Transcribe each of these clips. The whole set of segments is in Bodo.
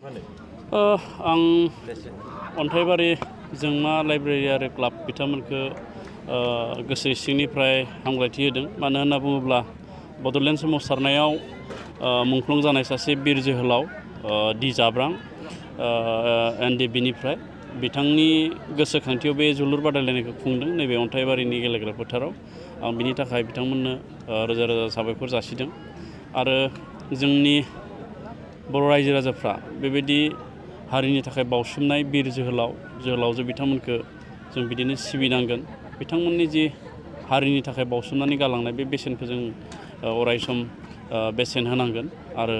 आं अन्थाइबारि जोंमा लाइब्रेरि आरो क्लाब बिथांमोनखौ गोसो सिंनिफ्राय हामलायथि होदों। मानो होनना बुङोब्ला बड'लेण्ड सोमावसारनायाव मुंख्लं जानाय सासे बिर जोहोलाव डि जाब्रां एनडिबिनिफ्राय बिथांनि गोसोखांथियाव बे जोलुर बादायलायनायखौ खुंदों नैबे अन्थाइबारिनि गेलेग्रा फोथाराव। आं बिनि थाखाय बिथांमोननो रोजा रोजा साबायखर जासिदों आरो जोंनि बर' रायजो राजाफ्रा बेबायदि हारिनि थाखाय बावसोमनाय बिर जोहोलावजो बिथांमोनखौ जों बिदिनो सिबिनांगोन। बिथांमोननि जि हारिनि थाखाय बावसोमनानै गालांनाय बे बेसेनखौ जों अरायसम बेसेन होनांगोन आरो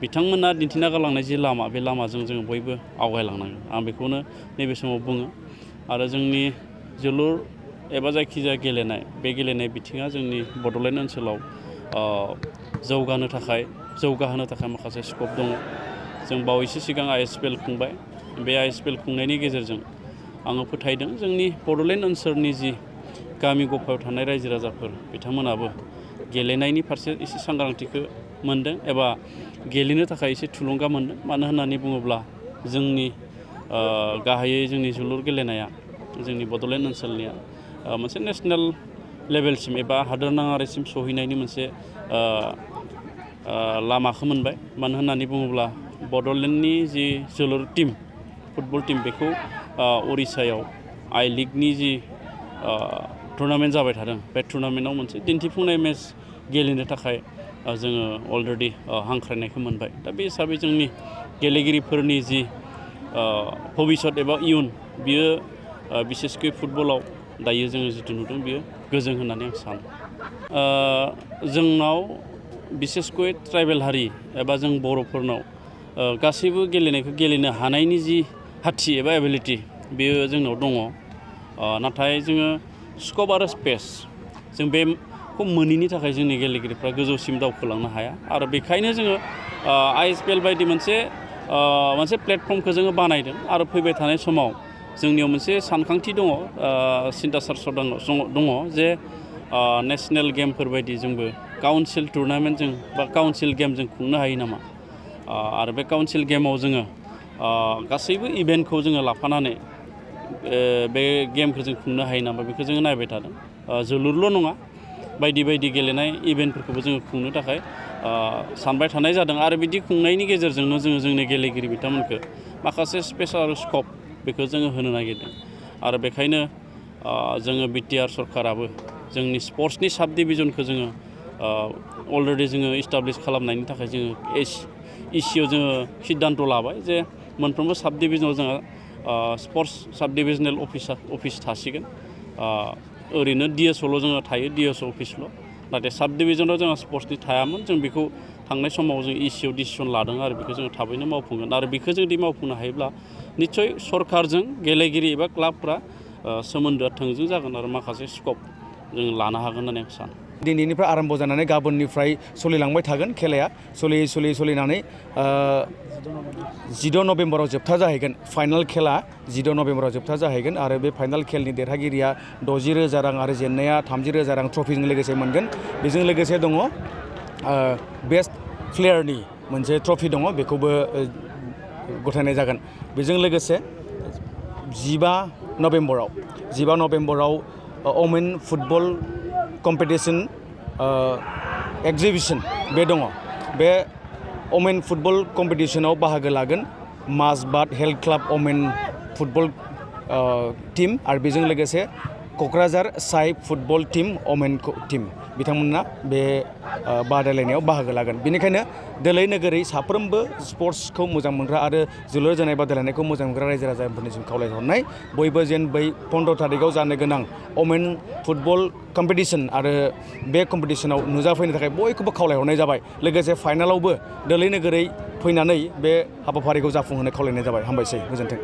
बिथांमोना दिन्थिना गालांनाय जि लामा बे लामाजों जों बयबो आवगायलांनांगोन। आं बेखौनो नैबे समाव बुङो आरो जोंनि जोलुर एबा जायखिजाया गेलेनाय बे गेलेनाय बिथिङा जोंनि बड'लेण्ड ओनसोलाव जौगाहोनो थाखाय माखासे स्कप दङ। जों बावैसो सिगां ISPL खुंबाय। बे ISPL खुंनायनि गेजेरजों आङो फोथायदों जोंनि बड'लेण्ड ओनसोलनि जि गामि गफायाव थानाय रायजो राजाफोर बिथांमोनाबो गेलेनायनि फारसे एसे सांग्रांथिखौ मोनदों एबा गेलेनो थाखाय एसे थुलुंगा मोनदों। मानो होननानै बुङोब्ला जोंनि गाहायै जोंनि जोलुर गेलेनाया जोंनि बड'लेण्ड ओनसोलनिया मोनसे नेसनेल लेभेलसिम एबा हादोरनाङारिसिम सहैनायनि मोनसे लामाखौ मोनबाय। मानो होननानै बुङोब्ला बड'लेण्डनि जि जोलुर टीम फुटबल टीम बेखौ उरिष्यायाव आइ लिगनि जि टुर्नामेन्ट जाबाय थादों बे टुर्नामेन्टआव मोनसे दिन्थिफुंनाय मेच गेलेनो थाखाय जोङो अलरेडि हांख्रायनायखौ मोनबाय। दा बे हिसाबै जोंनि गेलेगिरिफोरनि जि भबिष्यत एबा इयुन बियो बिसेसकै फुटबलाव दायो जोङो जिथु नुदों बियो गोजों होननानै आं सानो। जोंनाव बिसेसकै ट्राइबेल हारि एबा जों बर'फोरनाव गासैबो गेलेनायखौ गेलेनो हानायनि जि हाथि एबा एबिलिटि बेयो जोंनाव दङ। नाथाय जोङो स्कप आरो स्पेस जों बेखौ मोनैनि थाखाय जोंनि गेलेगिरिफ्रा गोजौसिम दावखोलांनो हाया आरो बेखायनो जोङो ISPL बायदि मोनसे प्लेटफर्मखौ जोङो बानायदों आरो फैबाय थानाय समाव जोंनियाव मोनसे सानखांथि दङ, सिन्था सारसा दङ जे नेसनेल गेमफोर बायदि जोंबो काउन्सिल टुर्नामेन्टजों बा काउन्सिल गेमजों खुंनो हायो नामा आरो बे काउन्सिल गेमाव जोङो गासैबो इभेन्टखौ जोङो लाफानानै बे गेमखौ जों खुंनो हायो नामा बेखौ जोङो नायबाय थादों। जोलुरल' नङा बायदि बायदि गेलेनाय इभेन्टफोरखौबो जोङो खुंनो थाखाय सानबाय थानाय जादों आरो बिदि खुंनायनि गेजेरजोंनो जोङो जोंनि गेलेगिरि बिथांमोनखौ माखासे स्पेसियेल स्कप बेखौ जोङो होनो नागिरदों आरो बेखायनो जोङो BTR सरकाराबो जोंनि स्पर्ट्सनि साब डिभिजनखौ जोङो अलरेडि जोङो इस्टाब्लिश खालामनायनि थाखाय जोङो इसिआव जोङो सिद्धान्त लाबाय जे मोनफ्रोमबो साब डिभिजनाव जोङो स्पर्ट्स साब डिभिजनेल अफिस थासिगोन। ओरैनो DSOल' जोङो थायो, DSO अफिसल'। नाथाय साब डिभिजनाव जोंहा स्पर्ट्सनि थायामोन। जों बेखौ थांनाय समाव जों इसिआव डिसिसन लादों आरो बेखौ जोङो थाबैनो मावफुंगोन आरो बेखौ जुदि मावफुंनो हायोब्ला निस्सय सरकारजों गेलेगिरि एबा क्लाबफ्रा सोमोन्दोआ थोंजों जागोन आरो माखासे स्कप जों लानो हागोन होननानै आं सानो। दिनैनिफ्राय आरम्भ जानानै गाबोननिफ्राय सोलिलांबाय थागोन खेलाया सोलिनानै 16 नभेम्बराव जोबथा जाहैगोन। फाइनाल खेला 16 नभेम्बराव जोबथा जाहैगोन आरो बे फाइनाल खेलनि देरहागिरिया 60,000 रां आरो जेननाया 30,000 रां ट्रफिजों लोगोसे मोनगोन। बेजों लोगोसे दङ बेस्ट प्लेयारनि मोनसे ट्रफि दङ, बेखौबो गथायनाय जागोन। बेजों लोगोसे 15 नभेम्बराव वमेन फुटबल कम्पिटिसन एक्जिबिसन बे दङ। बे वमेन फुटबल कम्पिटिसनाव बाहागो लागोन Majbat health club women football team आरो बेजों लोगोसे क'क्राझार साइ फुटबल टीम वमेन टीम बिथांमोना बे बादायलायनायाव बाहागो लागोन। बेनिखायनो दोलै नोगोरै साफ्रोमबो स्पर्ट्सखौ मोजां मोनग्रा आरो जोलुर जोनाय बादायलायनायखौ मोजां मोनग्रा रायजो राजाफोरनिसिम खावलायहरनाय बयबो जेन बै 15 थारिखआव जानो गोनां वमेन फुटबल कम्पिटिसन आरो बे कम्पिटिसनाव नुजाफैनो थाखाय बयखौबो खावलायहरनाय जाबाय। लोगोसे फाइनालावबो दोलै नोगोरै फैनानै बे हाबाफारिखौ जाफुंहोनो खावलायनाय जाबाय। हामबायसै, गोजोन्थों।